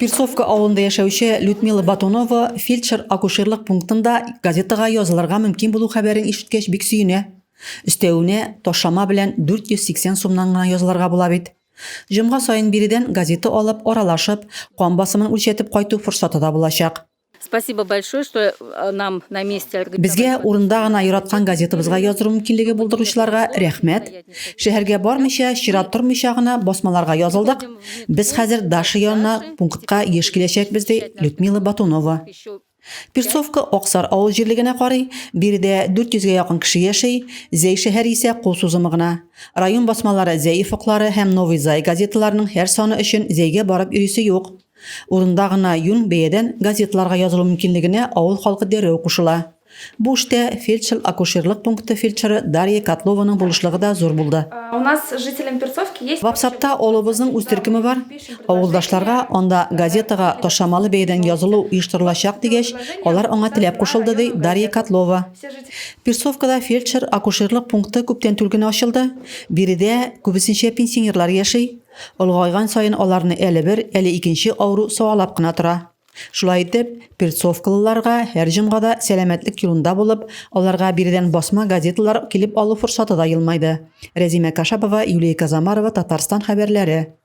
Перцовка авылында яшәүче Людмила Батунова фельдшер-акушерлык пунктында газетага язылырга мөмкин булу хәбәрен ишеткәч бик сөенә. Өстәвенә, ташлама белән 480 сумнан гына язылырга була бит. Җомга саен биредән газета алып, аралашып, кан басымын үлчәтеп кайту форсаты да булачак. Спасибо большое, что э, нам на месте Безгә урында гына яраткан газетабызга яздыру мөмкинлеге булдыручыларга рәхмәт. Шәһәргә бармыйча, чират тормыйча гына басмаларга язылдык. Без хәзер Даша янына пунктка еш киләчәкбез, ди Людмила Батунова. Перцовка Аксар авыл җирлегенә карый. Биредә 400 гә якын кеше яши. Зәй шәһәре исә кул сузымы гына. Район басмалары Зәй офыклары һәм Новый Зай газеталарының һәр саны өчен Зәйгә барып йөрисе юк. Урында гына юнь бәядән газеталарга язылу мөмкинлегенә авыл халкы дәррәү кушыла. Бу эштә фельдшер-акушерлык пункты фельдшеры Дарья Котлованың булышлыгы да зур булды. У нас с жителем Перцовки есть Вапсапта авылыбызның үз төркеме бар. Авылдашларга анда газетага ташламалы бәядән язылу оештырылачак дигәч, алар аңа теләп кушылды, ди Дарья Котлова. Перцовкада фельдшер-акушерлык пункты күптән түгел генә ачылды. Биредә күбесенчә пенсионерлар яши. Олыгайган саен аларны әле бер, әле икенче авыру савалап кына тора. Шулай итеп, перцовкалыларга һәр җомгада сәламәтлек юлында булып, аларга биредән басма газеталар килеп алу форсаты да елмайды. Рәзимә Кашапова, Юлия Казамарова, Татарстан хәбәрләре.